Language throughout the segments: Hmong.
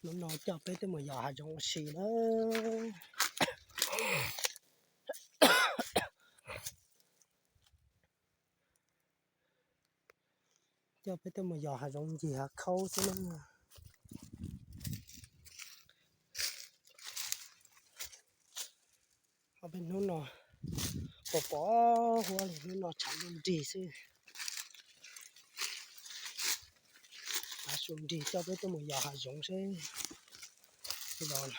Hnub no coj peb tuaj mus yos hav zoov ua si na. Coj peb tuaj mus yos hav zoov ncig hav khaub xwb na. Ob peb hnub no pom pom huab li, hnub no tshav ntuj nrig xwb. Tshav ntuj nrig coj peb tuaj mus yos hav zoov seb los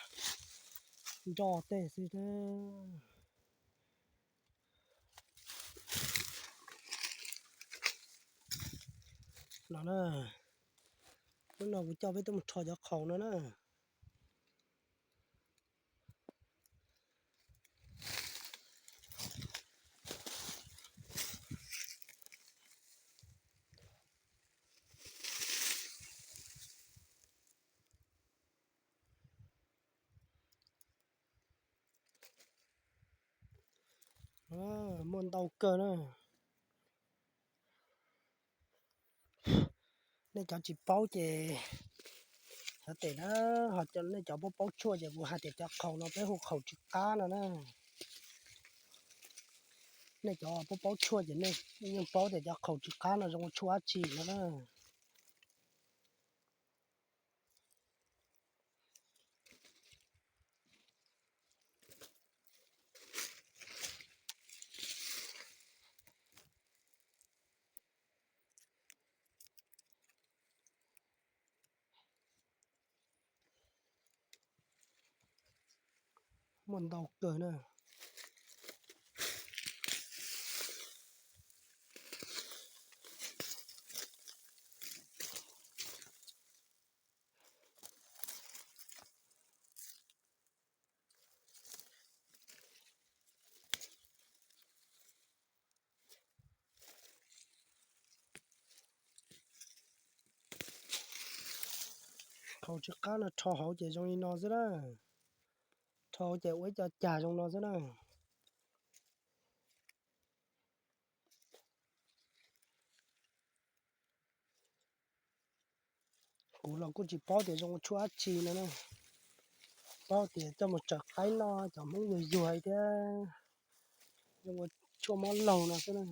nroj tej xwb. No na, hnub no kuv coj peb tuaj mus rho cov qhaus no na. Muaj ntau kawg na. Nej cov tsis paub ces xav tias na, ho nej cov paub paub tshuaj ces kuv hais tias cov qhaus no peb hu qhaus tsw qab no na. Nej cov paub paub tshuaj ces nej yeej paub tias cov qhaus tsw qab no zoo ua tshuaj dab tsi no na. Muaj ntau kawg na. Qhaus tsw qab no rho hauv ces zoo li no xwb na. Rho hauv ces ua ib co cag zoo no xwb na. Kuv los kuj tsis paub tias zoo ua tshuaj dab tsi no na. Paub tias coj mus tsaws qaib noj cov Hmoob yuag yuag thiab zoo ua tshuaj mob laug no xwb na.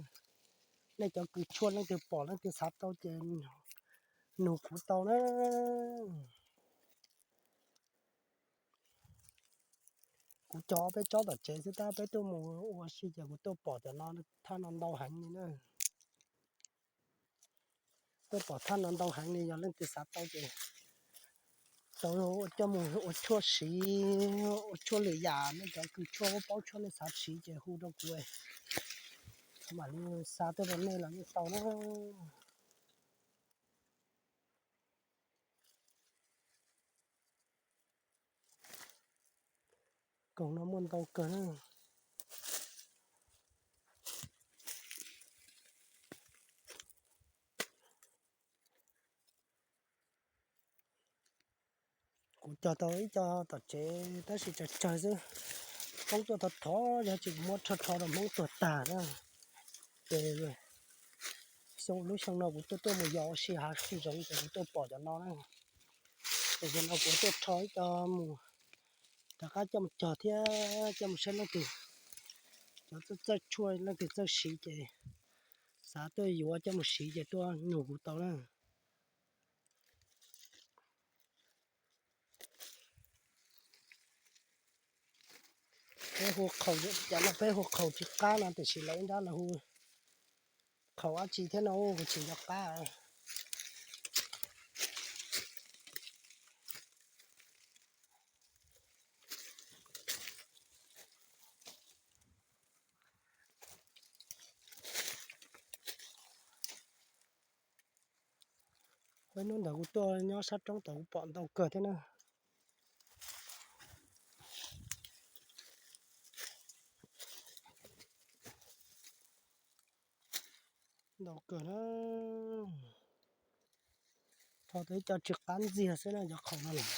Nej cov kws tshuaj leej twg pom leej twg xav tau ces nug kuv tau na. Kuv cog peb tsob tom tsev xwb tab peb tuaj mus ua si ces kuv tuaj pom cov no, thaj no ntau heev li na. Tuaj pom thaj no ntau heev li, yog leej twg xav tau ces tau coj mus ua tshuaj siv, ua tshuaj lwm yam, nej cov kws tshuaj paub tshuaj nej xav siv ces hu rau kuv, mam li xa tuaj rau nej los yeej tau na. Koog no muaj ntau kawg na. Kuv cog tau ib co tom tsev tab sis tsawg tsawg xwb, poob tuaj thov thov, yog tsis kuv muab rho rho rau Hmoob tuag tag na. Ces xyoo lub xyoo no kuv tuaj tuaj mus yos ua si hav zoov ces kuv tuaj pom cov no na. Ces zaum no kuv tuaj rho ib co mus rov qab coj mus cog thiab coj mus saib leej twg, cov txawj tshuaj leej twg txawj siv ces xav tuaj yuav coj mus siv ces tuaj nug kuv tau na. Peb hu qhaus, cov no peb hu qhaus tsw qab no tiam sis lawv ib nrab lawv hu qhaus dab tsi thiab no kuv tsis nco qab. Peb hnub ntawd kuv tuaj nyob sab roob tod kuv pom ntau kawg thiab na. Ntau kawg na. Rho tau ib co tsw qab ntxiag xwb na cov qhaus no lawm.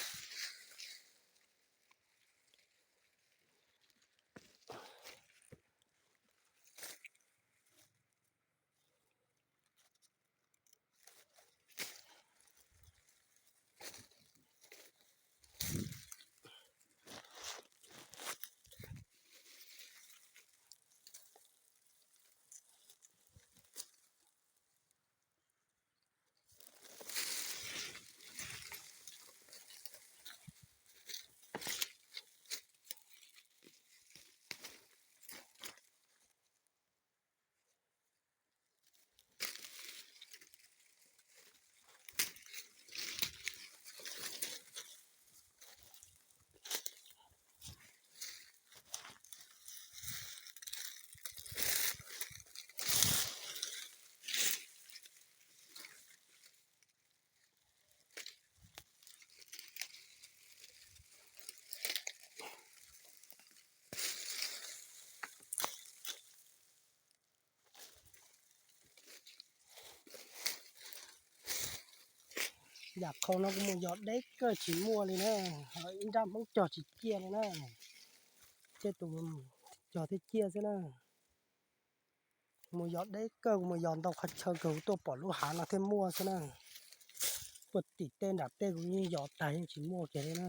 Yam qhau no kuv mus yos deb kawg tsis muaj li na, ib nrab Hmoob cog tsis ciaj li na, thiaj tus cog thiaj ciaj xwb na. Mus yos deb kawg, kuv mus yos ntau qhov chaw kawg kuv tuaj pom lub hav no thiaj muaj xwb na. Puag tim tej nram tej kuv yeej yos tag yeej tsis muaj kiag li na.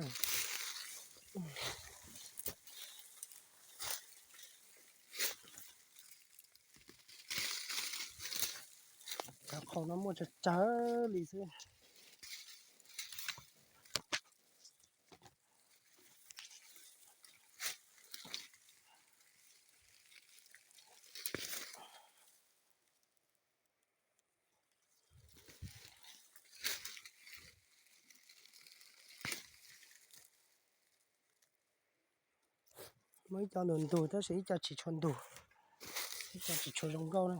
Cov qhau no muaj tsawg tsawg li xwb. Muaj ib co ntug ntug tab sis ib co tsis tshua ntug, ib co tsis tshua zoo nkauj na.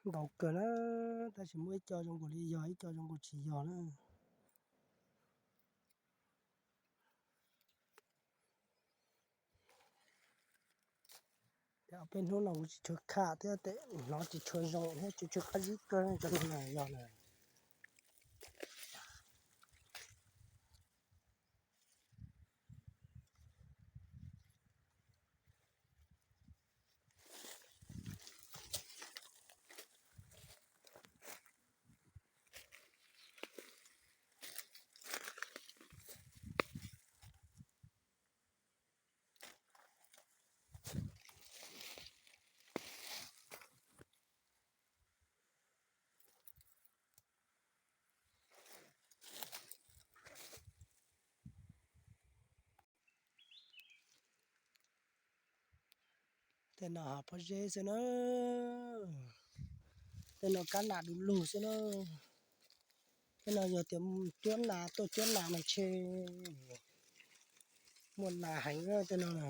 Ntau kawg na, tab sis muaj ib co zoo nkaus li yog, ib co zoo nkaus tsis yog na. Peb hnub no kuv tsis tshua kham thiab, tes hnov tsis tshua zoo thiab, tsis tshua qab zib kawg cov no na yog na. Tej no hav pob zeb xwb na. Tej no kab nas du lug xwb na. Tej no yog tias cuab nas, tuaj cuab nas mas ntshe muaj nas heev tej no na.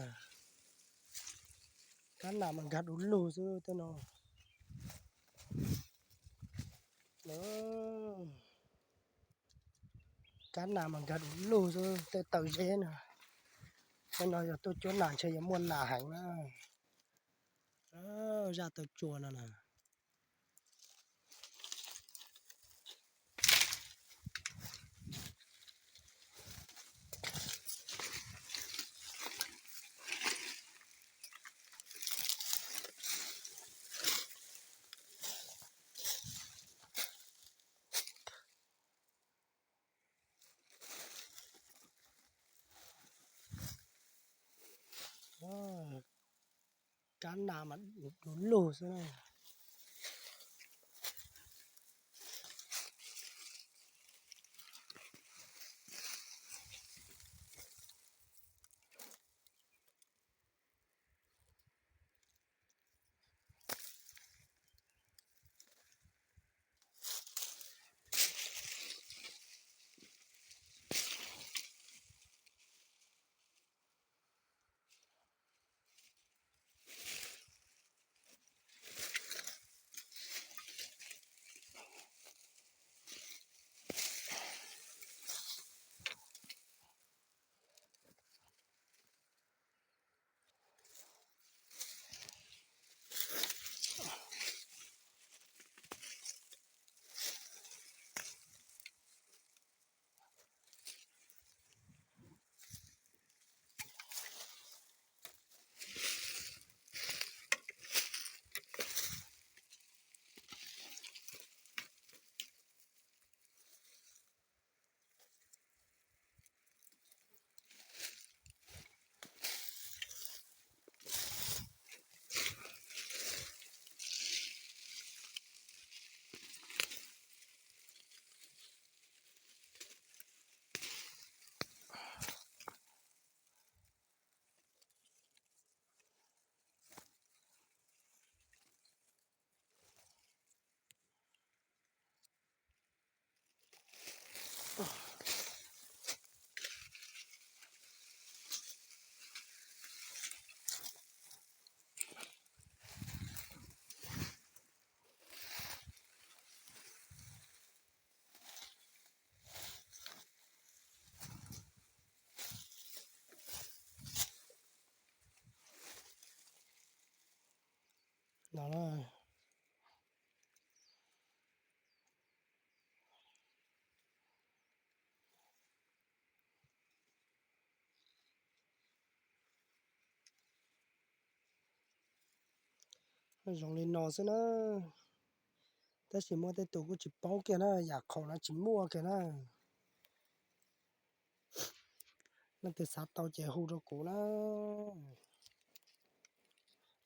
Kab nas mas nkag du lug xwb tej no. Kab nas mas nkag du lug xwb tej taw zeb na. Tej no yog tuaj cuab nas ntshe yuav muaj nas heev na. Zaj taw tsua no na. Kab nas mas du lug xwb na. No na. Zoo li no xwb na. Tab sis muaj tej tus kuj tsis paub kiag na, yam qhaus no tsis muaj kiag na. Leej twg xav tau ces hu rau kuv na.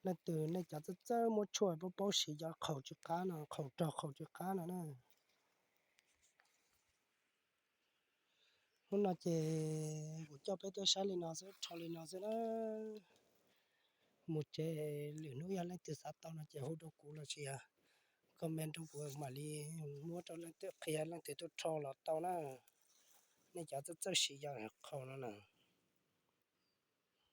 Leej twg nej cov txawj txawj muab tshuaj paub paub siv cov qhaus tsw qab no, qhaus rog qhaus tsw qab no na. Hnub no ces kuv coj peb tuaj saib li no xwb, rho li no xwb na. Mus tsev, lwm hnub yog leej twg xav tau no ces hu rau kuv los sis yog comment rau kuv mam li muab rau leej twg qhia, leej twg tuaj rho los tau na. Nej cov txawj txawj siv cov qhaus no na.